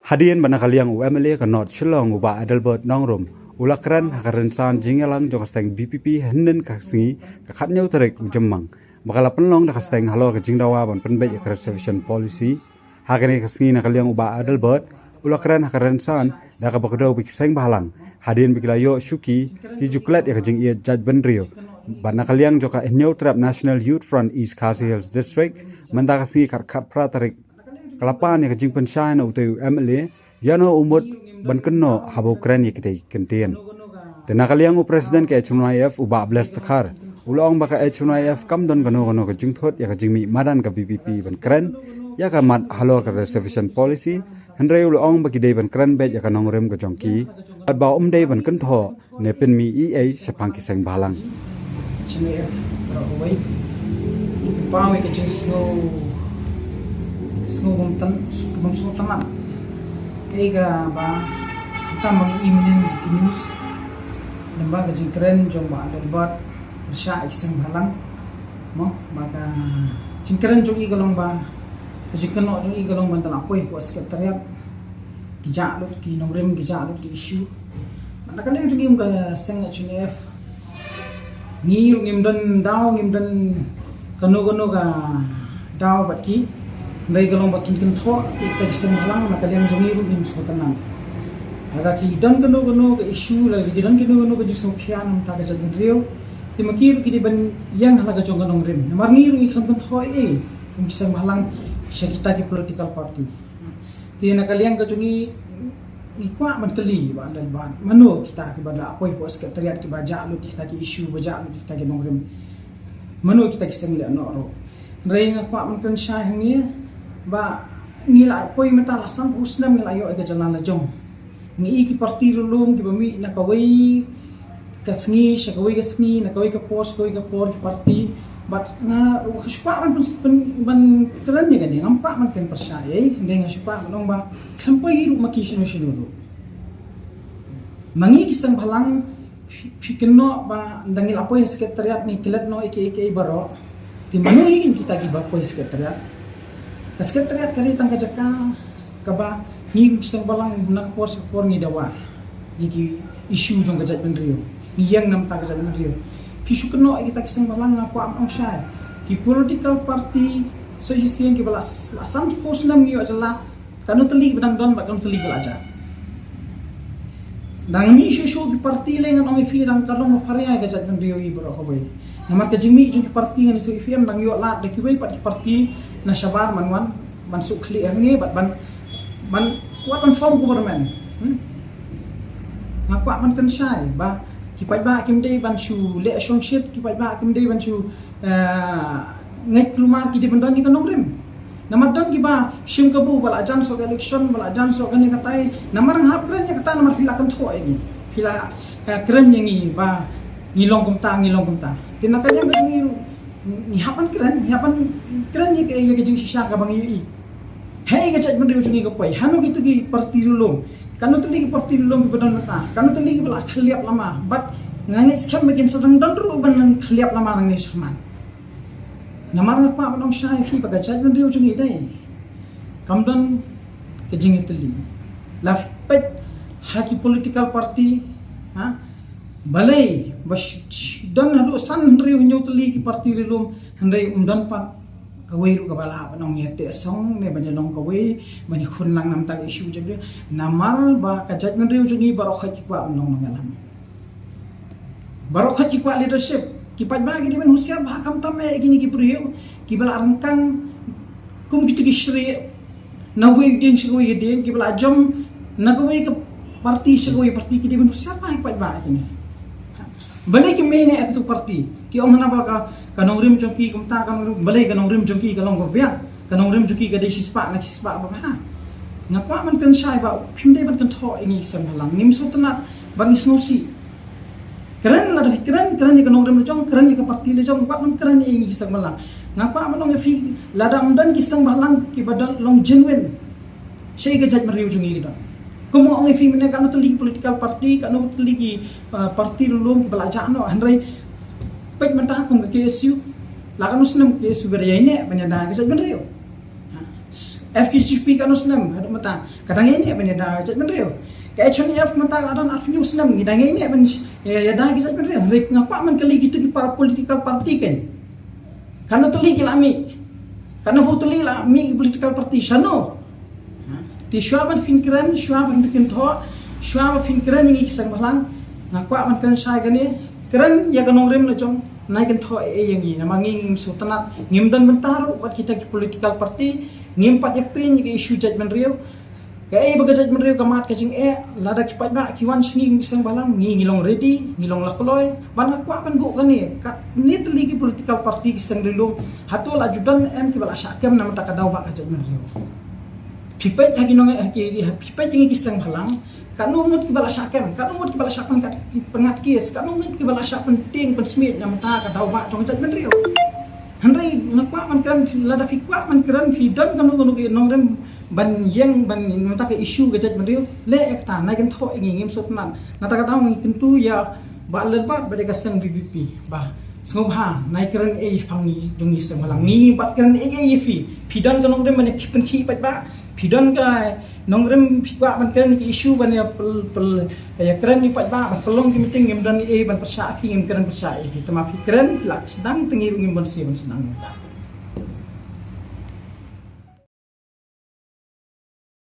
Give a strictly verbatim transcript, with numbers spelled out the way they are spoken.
Hadien ba na ka liang u M L A ka North Shillong u Bah Adelbert Nongrum u la kren ha ka rynsan jingïalang jong ka seng V P P hynnin ka sngi ka khatñiew tarik u Jymmang ba ka la pynlong da ka seng halor ka jingdawa ban pynbeit ïa ka reservation policy. Ha kane ka sngi na ka liang u Bah Adelbert u la kren ha ka rynsan da kaba kdew ba ki seng bhalang hadien ba ki la ïoh shuki ki ju klet ïa ka jingïeit jaitbynriew. Bad na ka liang jong ka Hynñiewtrep National Youth Front East Khasi Hills District mynta ka sngi ka khatphra tarik ka la pan ïa ka jingpynshai na utei u M L A ïano u mut ban kynnoh haba u kren ïa kitei ki kyntien. Te na ka liang u President ka H N Y F u Bah Bless Dkhar u la ong ba ka H N Y F kam don kano kano ka jingthut ïa ka jingmih madan ka V P P ban kren ïa ka mat halor ka reservation policy, hynrei u la ong ba ki dei ban kren beit ïa ka nongrim ka jong ki bad ba um dei ban kynthoh ne pynmih ei ei shaphang ki seng bhalang. H N Y F baroh kawei i pynpaw ïa ka jingsngew, sngew bym tan, bym sngewtynnat. Kaei kaba khamtam ba ngi i mynnin ki news, namar ka jingkren jong Bah Adelbert pyrshah ïa ki seng bhalang. Mo, ba ka jingkren jong i ka long ba, ka jingkynnoh jong i ka long ban da la poi hapoh secretariat. Ki jah lut ki nongrim, ki jah lut ki issue. Bad na ka liang jong ngi kum ka seng H N Y F, ngi ruh ngim don daw, ngim don kano kano ka daw bad ki. Hynrei ka long ba kin kynthoh ïa kita ki seng bhalang, na ka liang jong ngi ruh ngim sngewtynnat. Lada ki don kano kano ka issue, lada ki don kano kano ka jingsngewkhia na ka bynta ka jaitbynriew, te ma ki ruh ki dei ban ïeng ha la ka jong ka nongrim. Namar ngi ruh ngi khlem kynthoh ei ei kum ki seng bhalang sha kita ki political party. Te na ka liang ka jong ngi, ngi kwah ban kylli Bah Adelbert, mano kita kiba la poi hapoh secretariat kiba jah lut ïa kita ki issue, ba jah lut ïa kita ki nongrim? Mano kita ki seng lehnoh ruh? Hynrei nga kwah ban kren shai hangne ba ngi la poi mynta la sanphew snem ngi la ïoh ïa ka jingla lajong. Ngi i ki party riewlum kiba mih na kawei ka sngi sha kawei ka sngi, na kawei ka por sha kawei ka por, ki party. Bad nga ruh nga shu kwah ban, ban, ban kren ïa kane, ngam kwah ban kren pyrshah ei, hynrei nga shu kwah ban ong ba khlem poi ruh ma ki shano shano ruh. Ma ngi ki seng bhalang, phi, phi kynnoh ba ynda ngi la poi ha secretariat ngi klet noh ïa kiei kiei baroh. Te mano hi kita kiba poi ha secretariat? Ka secretariat ka dei tang ka jaka kaba ngi ki seng bhalang na ka por sha ka por ngi dawa ïa ki issue jong ka jaitbynriew, ngi ïeng na ka bynta ka jaitbynriew. Phi shu kynnoh ïa kita ki seng bhalang, nga kwah ban ong shai, ki political party, so shisien kiba la, la sanphew snem ngi ïoh jylla, kano tylli ba dang don bad kano tylli ba la jah. Dang mih shuh shuh ki party lei, ngan ong ïa phi, dang ka long pharia ïa ka jaitbynriew baroh kawei. Namar ka jingmih jong ki party ngan ïathuh ïa phi, em dang ïoh lad da kiwei pat ki party na shabar ban wan ban shu khlieh hangne bad ban, ban wat ban form government. Hmm? Nga kwah ban kren shai ba ki paidbah kim dei ban shu leh shongshit, ki paidbah kim dei ban shu, eh, ngeit kulmar, ki dei ban don ïa ka nongrim. Namar don kiba shim kabu ba la jan soh ka election, ba la jan soh kane katai. Namar nga hap kren ïa kata namar phi la kynthoh ïa ngi, phi la, eh, kren ïa ngi ba ngi long kumta, ngi long kumta. Te na ka liang ka jong ngi, ngi hap ban kren, ngi hap ban kren ïa ka, ïa ka jingshisha kaba ngi ïohi. Hei ka jaitbynriew jong ngi ka poi, hano kito ki party riewlum? Kano tylli ki party riewlum kiba don mynta? Kano tylli kiba la khylliap lama? Bad nga ngeit skhem ba kin sa dang don ruh ban khylliap lama nangne shakhmat. Namar nga kwah ban ong shai ïa phi ba ka jaitbynriew jong ngi dei kam don ka jingïatylli. La phi peit ha ki political party, ha, balei ba sh-, sh-, don haduh san hynriew hynñiew tylli ki party riewlum, hynrei ym don pat kawei ruh kaba lah ban ong ïa teh song ne ban ïa long kawei ban ïa khun lang na ka bynta ka issue jong ngi. Namar ba ka jaitbynriew jong ngi baroh khoit ki kwah ban long nongïalam, baroh khoit ki kwah leadership. Ki paidbah ki dei ban husiar bha, khamtam eh kine ki briew kiba la ryngkang kum kito ki shrieh na kawei ka dieng sha kawei ka dieng, kiba la jam na kawei ka party sha kawei ka party, ki dei ban husiar bha ki paidbah kine. Balei ki mih ne kito ki party? Ki ong hana ba ka, ka nongrim jong ki kumta, ka nongrim, balei ka nongrim jong ki ka long kaba biang? Ka nongrim jong ki ka dei shispah na shispah ba bha. Nga kwah ban kren shai ba phim dei ban kynthoh ïa ngi ki seng bhalang. Ngim sngewtynnat bad ngi sngewsih. Kren lada phi kren, kren ïa ka nongrim la jong, kren ïa ka party la jong, wat nym kren ïa ngi ki seng bhalang. Nga kwah ban ong ïa phi, lada ym don ki seng bhalang kiba don long genuine, shaei ka jaitbynriew jong ngi ka don? Kumba ong ïa phi mynne, kano tylli ki political party, kano tylli ki, uh, party riewlum kiba la jah noh, hynrei peit mynta kum ka K S U, la kano snem ka K S U ka dei ïa ngi ban ïada ka jaitbynriew? Ha? F ki G P katno snem haduh mynta? Ka dang ïaineh ban ïada jaitbynriew. Ka H N F mynta ka don arphew snem, ngi dang ïaineh ban ïada ki jaitbynriew. Hynrei nga kwah ban kylli kito ki para political party kan, katno tylli ki la mih? Katno phew tylli la mih ki political party? Shano? Te shuwa ban phin kren, shuwa ban phin kynthoh, shuwa ban phin kren ïa ngi ki seng bhalang, nga kwah ban kren shai kane. Kren ïa ka nongrim la jong, nai kynthoh ei ei ïa ngi, namar ngi ngim sngewtynnat, ngim don bynta ruh bad kita ki political party. Ngim pat ïa pyn ïa ka issue jaitbynriew. Kaei ba ka jaitbynriew ka mad ka jingeh, lada ki paidbah ki wan sha ngi ki seng bhalang, ngi ngi long ready, ngi long la kloi. Ban nga kwah ban buh kane, katne tylli ki political party ki seng ri lum, hato la ju don em kiba la shah kem na bynta ka daw ba ka jaitbynriew? Phi peit ha ki nong, ha ki, ha phi peit ïa ngi ki seng bhalang, katno ngut kiba la shah kem, katno ngut kiba la shah pyngat, pyngat kes, katno ngut kiba la shah pyntieng pynsmiej na bynta ka daw ba jong ka jaitbynriew? Hynrei nga kwah ban kren, lada phi kwah ban kren, phi don kano kano ka nongrim ban ïeng ban na bynta ka issue ka jaitbynriew, leh ïa kata, nai kynthoh ïa ngi, ngim sngewtynnat. Na kata ka daw ngi kyntu ïa Bah Lalbad bad ïa ka seng V P P ba sngewbha, nai kren ei ei pha ngi jong ngi seng bhalang. Ngi ngim pat kren ei ei ïa phi. Phi don ka nongrim ban ïa pynkhih paidbah, phi don ka nongrim, phi kwah ban kren ïa ka issue ban ïa pyl, pyl, ïa kren ïa paidbah, ban pynlong ki meeting, ngim don ei ei ban pyrshah ïa phi, ngim kren pyrshah ïa phi. Te ma phi kren, phi la sdang, te ngi ruh ngim banse ban sdang.